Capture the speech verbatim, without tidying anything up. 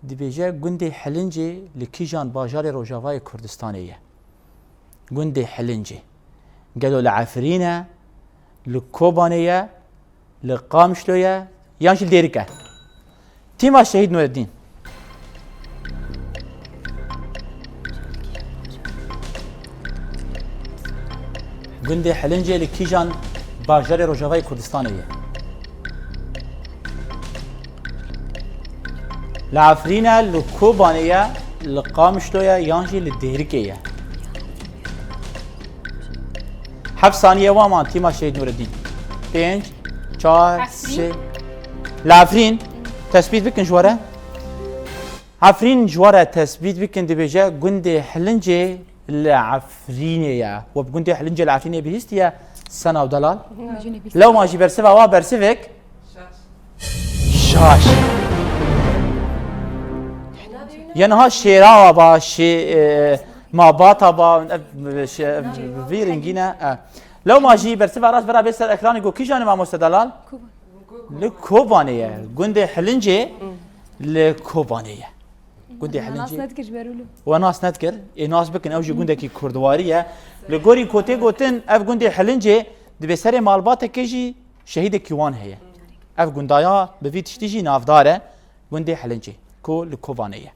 Dibêje gundê Hilincê li kîjan bajarê Rojavayê Kurdistanê ye? Gundê Hilincê. Gelo li Efrîn e, li Kobanê ye, li Qamişlo ye, yan jî li Dêrik e? Tîma Şehîd Nureddîn. Gundê Hilincê li kîjan bajarê Rojavayê Kurdistanê ye? Li Efrîn e, li Kobanê ye, li Qamişlo ye, yan jî li Dêrikê ye? Heft saniye wan man tîma Şehîd Nureddîn. Pênc, çar, Efrîn. Sê. Li Efrîn, tesbît bikin ji we re. Efrîn ji we re tesbît bikin, dibêje gundê Hilincê li Efrînê ye. We bi gundê Hilincê li Efrînê bihîstiye, Sena û Delal? Lewma jî bersiva wa bersivek şaş. Yeniha şêrawa ba, şê, e, mabata ba, e, şe-, vî rengîne. E. Lewma jî bersiva rast bera bê ser ekranê, got kîjan e mamoste Delal? Li Kobanê ye. Gundê Hilincê li Kobanê ye. Gundê Hilincê. Nas nedikir ji ber wilo. We nas nedikir. Ê nas bikin, ew jî gundekî kurdiwarî ye. Li gorî ku tê gotin, ev gundê Hilincê dibê serê malbateke jî şehîdekî wan heye. Ev gundaya bi vî tiştî jî navdar e. Gundê Hilincê ku li Kobanê ye.